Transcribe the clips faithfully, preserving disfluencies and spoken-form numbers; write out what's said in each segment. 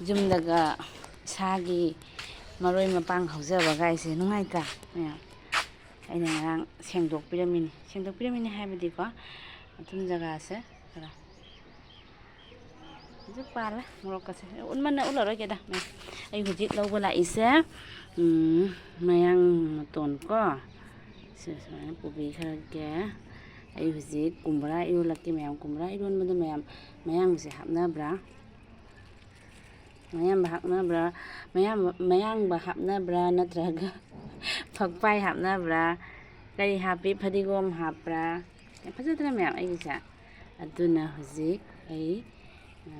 ꯌꯨꯝꯗꯒ ꯏꯁꯥꯒꯤ ꯃꯔꯣꯏ ꯃꯄꯥꯡ ꯍꯧꯖꯕꯒꯥꯏꯁꯦ ꯅꯨꯡꯉꯥꯏꯇ꯭ꯔꯥ ꯃꯌꯥꯝ? ꯑꯩꯅ ꯉꯔꯥꯡ ꯁꯦꯡꯗꯣꯛꯄꯤꯔꯝꯃꯤꯅꯤ꯫ ꯁꯦꯡꯗꯣꯛꯄꯤꯔꯝꯃꯤꯅꯤ ꯍꯥꯏꯕꯗꯤꯀꯣ, ꯑꯗꯨꯝ ꯖꯒꯥꯁꯦ ꯈꯔ ꯍꯧꯖꯤꯛ ꯄꯥꯜꯂꯦ ꯃꯣꯔꯣꯛꯀꯁꯦ꯫ ꯎꯠꯃꯟꯅ ꯎꯠꯂꯔꯣꯏꯒꯦꯗ ꯃꯌꯥꯝ꯫ ꯑꯩ ꯍꯧꯖꯤꯛ ꯂꯧꯕ ꯂꯥꯛꯏꯁꯦ, ꯎꯝ, ꯃꯌꯥꯡ ꯃꯇꯣꯟ ꯀꯣ, ꯁꯤ ꯁꯨꯃꯥꯏꯅ ꯄꯨꯕꯤꯈ꯭ꯔꯒꯦ꯫ ꯑꯩ ꯍꯧꯖꯤꯛ ꯀꯨꯝꯕ꯭ꯔꯥ ꯏꯔꯣꯜꯂꯛꯀꯦ ꯃꯌꯥꯝ꯫ ꯀꯨꯝꯕ꯭ꯔꯥ ꯏꯔꯣꯟꯕꯗ ꯃꯌꯥꯝ ꯃꯌꯥꯡꯕꯁꯦ ꯍꯥꯞꯅꯕ꯭ꯔꯥ? ꯃꯌꯥꯡꯕ ꯍꯥꯞꯅꯕ꯭ꯔꯥ? ꯃꯌꯥꯡꯕ, ꯃꯌꯥꯡꯕ ꯍꯥꯞꯅꯕ꯭ꯔꯥ ꯅꯠꯇ꯭ꯔꯒ ꯐꯛꯄꯥꯏ ꯍꯥꯞꯅꯕ꯭ꯔꯥ? ꯀꯔꯤ ꯍꯥꯞꯄꯤ? ꯐꯗꯤꯒꯣꯝ ꯍꯥꯞꯄ꯭ꯔꯥ? ꯌꯥꯝ ꯐꯖꯗ꯭ꯔꯥ ꯃꯌꯥꯝ ꯑꯩꯒꯤꯁꯦ? ꯑꯗꯨꯅ ꯍꯧꯖꯤꯛ ꯑꯩ, ꯑ,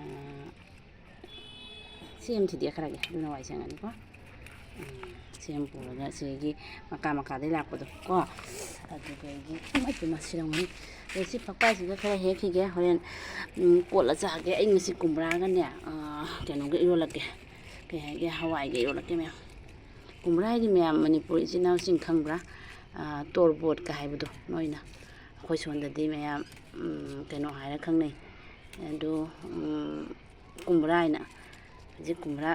ꯁꯤ ꯑꯃ ꯊꯨꯗꯦꯛꯈ꯭ꯔꯒꯦ, ꯑꯗꯨꯅ ꯋꯥꯏ ꯁꯪꯉꯅꯤꯀꯣ꯫ ꯎꯝ, ꯁꯤ ꯑꯃ ꯄꯨꯔꯒ ꯁꯤꯒꯤ ꯃꯀꯥ ꯃꯀꯥꯗꯩ ꯂꯥꯛꯄꯗꯣ ꯀꯣ, ꯑꯗꯨꯗꯒꯤ ꯏꯃꯥ ꯏꯄꯦꯝꯃ ꯁꯤꯔꯝꯒꯅꯤ꯫ ꯑꯗꯩ ꯁꯤ ꯐꯛꯄꯥꯏꯁꯤꯒ ꯈꯔ ꯍꯦꯛꯈꯤꯒꯦ, ꯍꯣꯔꯦꯟ, ꯎꯝ, ꯀꯣꯠꯂ ꯆꯥꯒꯦ꯫ ꯑꯩ ꯉꯁꯤ ꯀꯨꯝꯕ꯭ꯔꯥꯒꯅꯦ, ꯑ, ꯀꯩꯅꯣꯒ ꯏꯔꯣꯜꯂꯛꯀꯦ, ꯀꯩ ꯍꯥꯏꯒꯦ, ꯍꯋꯥꯏꯒ ꯏꯔꯣꯜꯂꯛꯀꯦ ꯃꯌꯥꯝ꯫ ꯀꯨꯝꯕ꯭ꯔꯥ ꯍꯥꯏꯗꯤ ꯃꯌꯥꯝ ꯃꯅꯤꯄꯨꯔ ꯏꯆꯤꯟ ꯏꯅꯥꯎꯁꯤꯡ ꯈꯪꯕ꯭ꯔꯥ? ꯑ, ꯇꯣꯔꯕꯣꯠꯀ ꯍꯥꯏꯕꯗꯣ ꯅꯣꯏꯅ꯫ ꯑꯩꯈꯣꯏ ꯁꯣꯝꯗꯗꯤ ꯃꯌꯥꯝ, ꯎꯝ, ꯀꯩꯅꯣ ꯍꯥꯏꯔ ꯈꯪꯅꯩ꯫ ꯑꯗꯨ, ꯎꯝ, ꯀꯨꯝꯕ꯭ꯔꯥ ꯍꯥꯏꯅ꯫ ꯍꯧꯖꯤꯛ ꯀꯨꯝꯕ꯭ꯔꯥ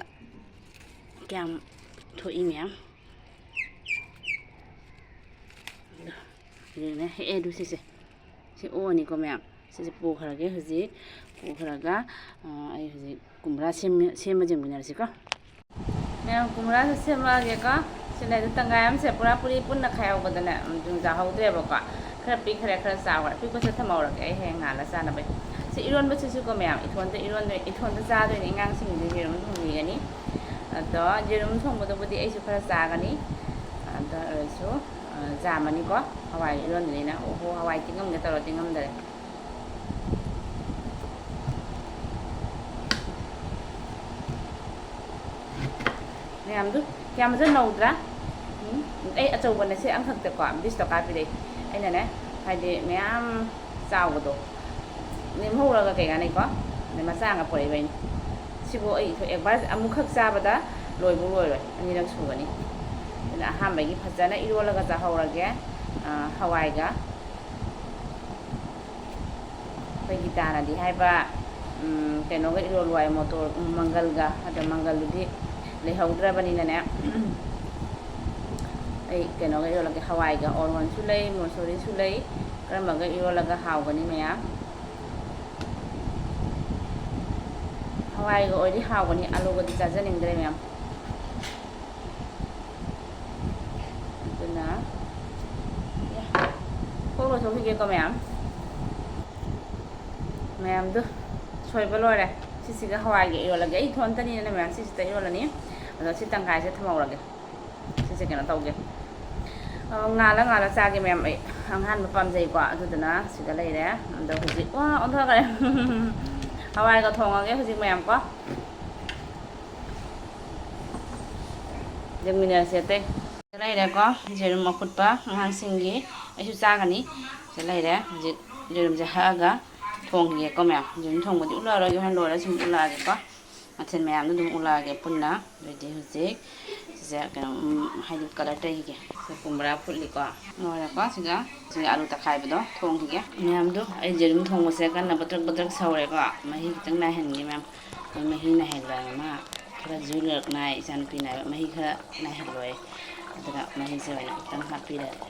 ꯀꯌꯥꯝ ꯊꯣꯛꯏ ꯃꯌꯥꯝ꯫ ꯑꯗꯨꯅꯦ ꯍꯦꯛꯑꯦ ꯑꯗꯨ ꯁꯤꯁꯦ꯫ ꯁꯤ ꯑꯣꯛꯑꯅꯤꯀꯣ ꯃꯌꯥꯝ꯫ ꯁꯤꯁꯦ ꯄꯨꯈ꯭ꯔꯒꯦ ꯍꯧꯖꯤꯛ꯫ ꯄꯨꯈ꯭ꯔꯒ, ꯑ, ꯑꯩ ꯍꯧꯖꯤꯛ ꯀꯨꯝꯕ꯭ꯔꯥ ꯁꯦꯝꯃ-, ꯁꯦꯝꯕ ꯌꯦꯡꯃꯤꯟꯅꯔꯁꯤꯀꯣ꯫ ꯃꯌꯥꯝ ꯀꯨꯝꯕ꯭ꯔꯥꯁꯦ ꯁꯦꯝꯃꯛꯑꯒꯦꯀꯣ꯫ ꯁꯤꯅ ꯑꯗꯨ ꯇꯪꯈꯥꯏ ꯑꯃꯁꯦ ꯄꯨꯔꯥ ꯄꯨꯔꯤ ꯄꯨꯟꯅ ꯈꯥꯏꯍꯧꯕꯗꯅꯦ, ꯎꯝ, ꯌꯨꯡꯖꯥꯍꯧꯗ꯭ꯔꯦꯕꯀꯣ꯫ ꯈꯔ ꯄꯤꯛꯈ꯭ꯔꯦ, ꯈꯔ ꯆꯥꯎꯈ꯭ꯔꯦ꯫ ꯑꯄꯤꯛꯄꯁꯦ ꯊꯝꯍꯧꯔꯒꯦ ꯑꯩ ꯍꯌꯦꯡ ꯉꯥꯜꯂ ꯆꯥꯅꯕ꯫ ꯁꯤ ꯏꯔꯣꯟꯕꯁꯤꯁꯨꯀꯣ ꯃꯌꯥꯝ, ꯏꯊꯣꯟꯗ ꯏꯔꯣꯟꯗꯣꯏ-, ꯏꯊꯣꯟꯗ ꯆꯥꯗꯣꯏꯅꯦ꯫ ꯑꯉꯥꯡꯁꯤꯡꯗꯤ ꯌꯦꯔꯨꯝ ꯊꯣꯡꯕꯤꯒꯅꯤ꯫ ꯑꯗꯣ ꯌꯦꯔꯨꯝ ꯊꯣꯡꯕꯗꯨꯕꯨꯗꯤ ꯑꯩꯁꯨ ꯈꯔ ꯆꯥꯒꯅꯤ꯫ ꯑꯗ ꯑꯣꯏꯔꯁꯨ, ꯑ, ꯌꯥꯝꯃꯅꯤꯀꯣ꯫ ꯍꯋꯥꯏ ꯏꯔꯣꯟꯗꯣꯏꯅꯤꯅ꯫ ꯑꯣꯍꯣ, ꯍꯋꯥꯏ ꯇꯤꯡꯉꯝꯒꯦ ꯇꯧꯔ ꯇꯤꯡꯉꯝꯗꯔꯦ꯫ ꯃꯌꯥꯝꯗꯨ ꯀꯌꯥꯝ ꯐꯖꯅ ꯅꯧꯗ꯭ꯔꯥ? ꯎꯝ? ꯑꯩ ꯑꯆꯧꯕꯅꯦ ꯁꯦ ꯑꯃꯈꯛꯇꯀꯣ ꯕꯤꯁ ꯇꯀꯥ ꯄꯤꯔꯛꯏ꯫ ꯑꯩꯅꯅꯦ, ꯍꯥꯏꯗꯤ ꯃꯌꯥꯝ ꯆꯥꯎꯕꯗꯣ ꯂꯦꯝꯍꯧꯔꯒ ꯀꯩ ꯀꯥꯟꯅꯩꯀꯣ? ꯑꯗꯩ ꯃꯆꯥ ꯑꯃ ꯄꯨꯔꯛꯏꯕ ꯑꯩꯅ꯫ ꯁꯤꯕꯨ ꯑꯩ ꯏꯊꯣꯛ-, ꯑꯦꯛꯕꯥꯔ ꯑꯃꯨꯛꯈꯛ ꯆꯥꯕꯗ ꯂꯣꯏꯕꯨ ꯂꯣꯏꯔꯣꯏ, ꯑꯅꯤꯔꯛ ꯁꯨꯒꯅꯤ꯫ ꯑꯗꯨꯅ ꯑꯍꯥꯟꯕꯒꯤ ꯐꯖꯅ ꯏꯔꯣꯜꯂꯒ ꯆꯥꯍꯧꯔꯒꯦ, ꯑ, ꯍꯋꯥꯏꯒ꯫ ꯑꯩꯈꯣꯏ ꯒꯤꯇꯥꯅꯗꯤ ꯍꯥꯏꯕ, ꯎꯝ, ꯀꯩꯅꯣꯒ ꯏꯔꯣꯜꯂꯨ ꯍꯥꯏ, ꯃꯣꯇꯣꯔ, ꯎꯝ, ꯃꯪꯒꯜꯒ꯫ ꯑꯗꯣ ꯃꯪꯒꯜꯗꯨꯗꯤ ꯂꯩꯍꯧꯗ꯭ꯔꯕꯅꯤꯅꯅꯦ, ꯑꯩ ꯀꯩꯅꯣꯒ ꯏꯔꯣꯜꯂꯒꯦ, ꯍꯋꯥꯏꯒ꯫ ꯑꯣꯔꯍꯣꯟꯁꯨ ꯂꯩ, ꯃꯣꯁꯣꯔꯤꯁꯨ ꯂꯩ꯫ ꯀꯔꯝꯕꯒ ꯏꯔꯣꯜꯂꯒ ꯍꯥꯎꯒꯅꯤ ꯃꯌꯥꯝ? ꯍꯋꯥꯏꯒ ꯑꯣꯏꯗꯤ ꯍꯥꯎꯒꯅꯤ, ꯑꯂꯨꯒꯗꯤ ꯆꯥꯖꯅꯤꯡꯗ꯭ꯔꯦ ꯃꯌꯥꯝ꯫ ꯑꯗꯨꯅ, ꯑꯦ, ꯀꯣꯛ ꯂꯣꯏꯊꯣꯛꯈꯤꯒꯦꯀꯣ ꯃꯌꯥꯝ꯫ ꯃꯌꯥꯝꯗꯣ ꯁꯣꯏꯕ ꯂꯣꯏꯔꯦ꯫ ꯁꯤꯁꯤꯒ ꯍꯋꯥꯏꯒ ꯏꯔꯣꯜꯂꯒꯦ꯫ ꯑꯩ ꯏꯊꯣꯟꯇꯅꯤꯅꯅꯦ ꯃꯌꯥꯝ, ꯁꯤꯁꯤꯗ ꯏꯔꯣꯜꯂꯅꯤ꯫ ꯑꯗꯣ ꯁꯤ ꯇꯪꯈꯥꯏꯁꯦ ꯊꯝꯍꯧꯔꯒꯦ꯫ ꯁꯤꯁꯦ ꯀꯩꯅꯣ ꯇꯧꯒꯦ꯫ ꯑ, ꯉꯥꯜꯂ ꯉꯥꯜꯂ ꯆꯥꯒꯦ ꯃꯌꯥꯝ꯫ ꯑꯩ ꯑꯉꯥꯟꯕ ꯄꯥꯝꯖꯩꯀꯣ꯫ ꯑꯗꯨꯗꯨꯅ ꯁꯤꯗ ꯂꯩꯔꯦ꯫ ꯑꯗꯣ ꯍꯧꯖꯤꯛ, ꯋꯥ, ꯑꯣꯟꯊꯣꯛꯈ꯭ꯔꯦ꯫ ꯍꯋꯥꯏꯒ ꯊꯣꯡꯉꯒꯦ ꯍꯧꯖꯤꯛ ꯃꯌꯥꯝ ꯀꯣ꯫ ꯌꯦꯡꯃꯤꯟꯅꯔꯁꯦ ꯑꯇꯩ꯫ ꯁꯤꯗ ꯂꯩꯔꯦꯀꯣ, ꯌꯦꯔꯨꯝ ꯑꯐꯨꯠꯄ ꯑꯉꯥꯡꯁꯤꯡꯒꯤ꯫ ꯑꯩꯁꯨ ꯆꯥꯒꯅꯤ꯫ ꯁꯤꯗ ꯂꯩꯔꯦ꯫ ꯍꯧꯖꯤꯛ ꯌꯦꯔꯨꯝꯁꯦ ꯍꯛꯑꯒ ꯊꯣꯡꯈꯤꯒꯦꯀꯣ ꯃꯌꯥꯝ꯫ ꯌꯦꯔꯨꯝ ꯊꯣꯡꯕꯗꯤ ꯎꯠꯂꯔꯣꯏꯒꯦ, ꯍꯣꯔꯦꯟ ꯂꯣꯏꯔꯒ ꯁꯨꯝ ꯎꯠꯂꯛꯑꯒꯦꯀꯣ꯫ ꯃꯊꯦꯜ ꯃꯌꯥꯝꯗꯣ ꯑꯗꯨꯝ ꯎꯠꯂꯛꯑꯒꯦ ꯄꯨꯟꯅ꯫ ꯑꯗꯨꯗꯤ ꯍꯧꯖꯤꯛ ꯁꯤꯁꯦ ꯀꯩꯅꯣ, ꯎꯝ, ꯍꯥꯏꯗꯤ ꯀꯂꯔ ꯇꯩꯈꯤꯒꯦ꯫ ꯁꯤꯗ ꯀꯨꯝꯕ꯭ꯔꯥ ꯐꯨꯠꯂꯤꯀꯣ꯫ ꯂꯣꯏꯔꯦꯀꯣ꯫ ꯁꯤꯒ ꯁꯤꯒ ꯑꯂꯨ ꯇꯛꯈꯥꯏꯕꯗꯣ ꯊꯣꯡꯈꯤꯒꯦ꯫ ꯃꯌꯥꯝꯗꯣ ꯑꯩ ꯌꯦꯔꯨꯝ ꯊꯣꯡꯕꯁꯦ ꯀꯟꯅ ꯕꯗ꯭ꯔꯛ ꯕꯗ꯭ꯔꯛ ꯁꯧꯔꯦꯀꯣ꯫ ꯃꯍꯤ ꯈꯤꯇꯪ ꯅꯥꯏꯍꯟꯒꯦ ꯃꯌꯥꯝ꯫ ꯑꯩꯈꯣꯏ ꯃꯍꯤ ꯅꯥꯏꯍꯟꯕ ꯑꯃ ꯈꯔ ꯖꯨꯂꯛ ꯅꯥꯏ ꯏꯆꯥꯅꯨꯄꯤꯅ ꯍꯥꯏꯕ, "ꯃꯍꯤ ꯈꯔ ꯅꯥꯏꯍꯜꯂꯣꯏ"꯫ ꯑꯗꯨꯅ ꯃꯍꯤꯁꯦ ꯑꯣꯏꯅ ꯈꯤꯇꯪ ꯍꯥꯞꯄꯤꯔꯒꯦ꯫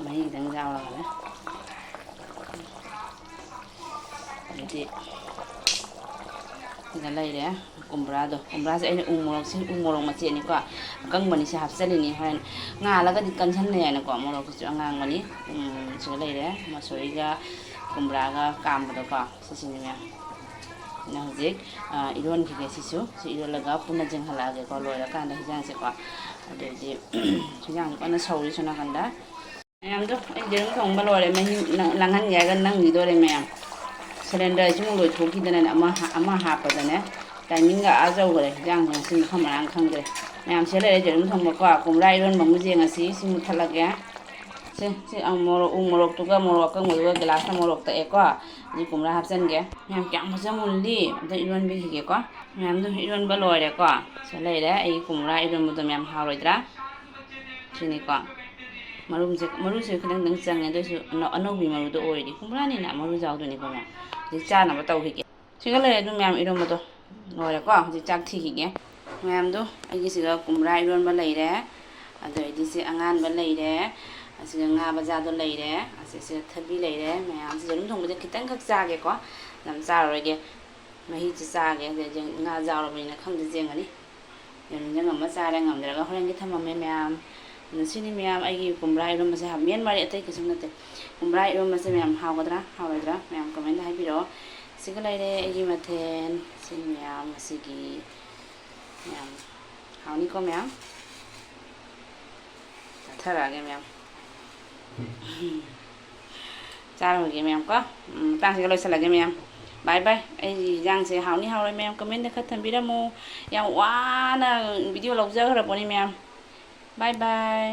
ꯃꯍꯤ ꯈꯤꯇꯪ ꯌꯥꯎꯔꯒꯅꯦ꯫ ꯑꯗꯩꯗꯤ ꯁꯤꯗ ꯂꯩꯔꯦ ꯀꯨꯝꯕ꯭ꯔꯥꯗꯣ꯫ ꯀꯨꯝꯕ꯭ꯔꯥꯁꯦ ꯑꯩꯅ ꯎ ꯃꯣꯔꯣꯛꯁꯤ, ꯎ ꯃꯣꯔꯣꯛ ꯃꯆꯦꯠꯅꯤꯀꯣ, ꯑꯀꯪꯕꯅꯤ ꯁꯤ ꯍꯥꯞꯆꯜꯂꯤꯅꯤ꯫ ꯍꯣꯔꯦꯟ ꯉꯥꯜꯂꯒꯗꯤ ꯀꯟꯁꯟꯅꯩ ꯍꯥꯏꯅꯀꯣ, ꯃꯣꯔꯣꯛꯁꯤꯁꯨ ꯑꯉꯥꯡꯕꯅꯤ꯫ ꯎꯝ, ꯁꯤꯗ ꯂꯩꯔꯦ ꯃꯁꯣꯔꯤꯒ ꯀꯨꯝꯕ꯭ꯔꯥꯒ ꯀꯥꯝꯕꯗꯣꯀꯣ꯫ ꯁꯤꯁꯤꯅꯤ ꯃꯌꯥꯝ꯫ ꯑꯩꯅ ꯍꯧꯖꯤꯛ, ꯑ, ꯏꯔꯣꯟꯈꯤꯒꯦ ꯁꯤꯁꯨ꯫ ꯁꯤ ꯏꯔꯣꯜꯂꯒ ꯄꯨꯟꯅ ꯆꯦꯡꯍꯜꯂꯛꯑꯒꯦꯀꯣ, ꯂꯣꯏꯔꯀꯥꯟꯗ ꯍꯤꯟꯖꯥꯡꯁꯦꯀꯣ꯫ ꯑꯗꯩꯗꯤ ꯍꯤꯟꯖꯥꯡꯁꯦ ꯀꯟꯅ ꯁꯧꯔꯤ ꯁꯣꯝ ꯅꯥꯀꯟꯗ꯫ ꯃꯌꯥꯝꯗꯣ ꯑꯩ ꯌꯦꯔꯨꯝ ꯊꯣꯡꯕ ꯂꯣꯏꯔꯦ, ꯃꯍꯤ ꯅꯪ-, ꯂꯥꯡꯍꯟꯒꯦ ꯍꯥꯏꯔꯒ ꯅꯪꯈꯤꯗꯣꯔꯦ ꯃꯌꯥꯝ꯫ ꯁꯤꯂꯤꯟꯗꯔꯁꯤꯃꯨꯛ ꯂꯣꯏꯊꯣꯛꯈꯤꯗꯅꯅꯦ, ꯑꯃ ꯍꯥ-, ꯑꯃ ꯍꯥꯞꯄꯗꯅꯦ ꯇꯥꯏꯃꯤꯡꯒ ꯑꯥ ꯌꯧꯈ꯭ꯔꯦ, ꯍꯤꯟꯖꯥꯡꯁꯦ ꯉꯁꯤ ꯃꯐꯝ ꯃꯔꯥꯡ ꯈꯪꯗ꯭ꯔꯦ꯫ ꯃꯌꯥꯝ ꯁꯤꯗ ꯂꯩꯔꯦ ꯌꯦꯔꯨꯝ ꯊꯣꯡꯕꯀꯣ, ꯀꯨꯝꯕ꯭ꯔꯥ ꯏꯔꯣꯟꯕ ꯑꯃꯨꯛ ꯌꯦꯡꯉꯁꯤ꯫ ꯁꯤ ꯃꯨꯠꯊꯠꯂꯒꯦ꯫ ꯁꯦ, ꯁꯤ ꯑꯃꯨꯛ ꯃꯣꯔꯣꯛ, ꯎ ꯃꯣꯔꯣꯛꯇꯨꯒ ꯃꯣꯔꯣꯛ ꯑꯀꯪꯕꯗꯨꯒ ꯒꯤꯂꯥꯁꯇ ꯃꯣꯔꯣꯛ ꯇꯛꯑꯦꯀꯣ꯫ ꯑꯗꯩ ꯀꯨꯝꯕ꯭ꯔꯥ ꯍꯥꯞꯆꯤꯟꯒꯦ꯫ ꯃꯌꯥꯝ ꯀꯌꯥꯝ ꯐꯖꯅ ꯃꯨꯜꯂꯤ꯫ ꯑꯝꯇ ꯏꯔꯣꯟꯕꯤꯈꯤꯒꯦꯀꯣ꯫ ꯃꯌꯥꯝꯗꯣ ꯏꯔꯣꯟꯕ ꯂꯣꯏꯔꯦꯀꯣ꯫ ꯁꯤꯗ ꯂꯩꯔꯦ ꯑꯩꯒꯤ ꯀꯨꯝꯕ꯭ꯔꯥ ꯏꯔꯣꯟꯕꯗꯣ꯫ ꯃꯌꯥꯝ ꯍꯥꯎꯔꯣꯏꯗ꯭ꯔꯥ? ꯁꯤꯅꯤꯀꯣ꯫ ꯃꯔꯨꯝꯁꯦ, ꯃꯔꯨꯁꯦ ꯈꯤꯇꯪ ꯈꯤꯇꯪ ꯆꯪꯉꯦ, ꯑꯗꯨ ꯑꯣꯏꯁꯨ ꯑꯅꯧ-, ꯑꯅꯧꯕꯤ ꯃꯔꯨꯗꯣ ꯑꯣꯏꯔꯗꯤ꯫ ꯀꯨꯝꯕ꯭ꯔꯥꯅꯤꯅ ꯃꯔꯨ ꯌꯥꯎꯗꯣꯏꯅꯤꯀꯣ ꯃꯌꯥꯝ꯫ ꯍꯧꯖꯤꯛ ꯆꯥꯅꯕ ꯇꯧꯈꯤꯒꯦ꯫ ꯁꯤꯒ ꯂꯩꯔꯦ ꯑꯗꯨꯝ ꯃꯌꯥꯝ, ꯏꯔꯣꯟꯕꯗꯣ ꯂꯣꯏꯔꯦꯀꯣ꯫ ꯍꯧꯖꯤꯛ ꯆꯥꯛ ꯊꯤꯈꯤꯒꯦ꯫ ꯃꯌꯥꯝꯗꯣ, ꯑꯩꯒꯤ ꯁꯤꯒ ꯀꯨꯝꯕ꯭ꯔꯥ ꯏꯔꯣꯟꯕ ꯂꯩꯔꯦ, ꯑꯗꯩꯗꯤ ꯁꯤ ꯑꯉꯥꯟꯕ ꯂꯩꯔꯦ, ꯑꯁꯤꯒ ꯉꯥ ꯕꯖꯥꯗꯣ ꯂꯩꯔꯦ, ꯑꯁꯤꯁꯤꯒ ꯊꯕꯤ ꯂꯩꯔꯦ꯫ ꯃꯌꯥꯝꯁꯤ ꯌꯦꯔꯨꯝ ꯊꯣꯡꯕꯁꯦ ꯈꯤꯇꯪꯈꯛ ꯆꯥꯒꯦꯀꯣ, ꯌꯥꯝ ꯆꯥꯔꯔꯣꯏꯒꯦ꯫ ꯃꯍꯤꯁꯤ ꯆꯥꯒꯦ, ꯑꯗꯩꯗꯤ ꯉꯥ ꯌꯥꯎꯔꯕꯅꯤꯅ ꯈꯪꯗꯦ, ꯌꯦꯡꯉꯅꯤ꯫ ꯌꯦꯔꯨꯝꯁꯦ ꯉꯝꯃ ꯆꯥꯔꯦ, ꯉꯝꯗ꯭ꯔꯒ ꯍꯣꯔꯦꯟꯒꯤ ꯊꯝꯃꯝꯃꯦ ꯃꯌꯥꯝ꯫ ꯑꯗꯨ ꯁꯤꯅꯤ ꯃꯌꯥꯝ ꯑꯩꯒꯤ ꯀꯨꯝꯕ꯭ꯔꯥ ꯏꯔꯣꯟꯕꯁꯦ, ꯃꯦꯟ ꯃꯥꯔꯤ ꯑꯇꯩ ꯀꯩꯁꯨꯝ ꯅꯠꯇꯦ꯫ ꯀꯨꯝꯕ꯭ꯔꯥ ꯏꯔꯣꯟꯕꯁꯦ ꯃꯌꯥꯝ ꯍꯥꯎꯒꯗ꯭ꯔꯥ ꯍꯥꯎꯔꯣꯏꯗ꯭ꯔꯥ ꯃꯌꯥꯝ ꯀꯃꯦꯟꯗ ꯍꯥꯏꯕꯤꯔꯛꯑꯣ꯫ ꯁꯤꯒ ꯂꯩꯔꯦ ꯑꯩꯒꯤ ꯃꯊꯦꯜ꯫ ꯁꯤꯅꯤ ꯃꯌꯥꯝ ꯉꯁꯤꯒꯤ ꯃꯌꯥꯝ꯫ ꯍꯥꯎꯅꯤꯀꯣ ꯃꯌꯥꯝ? ꯆꯥꯊꯔꯛꯑꯒꯦ ꯃꯌꯥꯝ꯫ ꯆꯥꯔꯨꯔꯒꯦ ꯃꯌꯥꯝ ꯀꯣ꯫ ꯎꯝ, ꯃꯇꯥꯡꯁꯤꯒ ꯂꯣꯏꯁꯤꯜꯂꯒꯦ ꯃꯌꯥꯝ꯫ ꯕꯥꯏ ꯕꯥꯏ꯫ ꯑꯩꯒꯤ ꯏꯟꯖꯥꯡꯁꯦ ꯍꯥꯎꯅꯤ ꯍꯥꯎꯔꯣꯏ ꯃꯌꯥꯝ ꯀꯃꯦꯟꯗ ꯈꯔ ꯊꯝꯕꯤꯔꯝꯃꯨ꯫ ꯌꯥꯝ ꯋꯥꯅ ꯚꯤꯗꯤꯑꯣ ꯂꯧꯖꯈ꯭ꯔꯕꯅꯤ ꯃꯌꯥꯝ꯫ ꯕꯥꯏ ꯕꯥꯏ꯫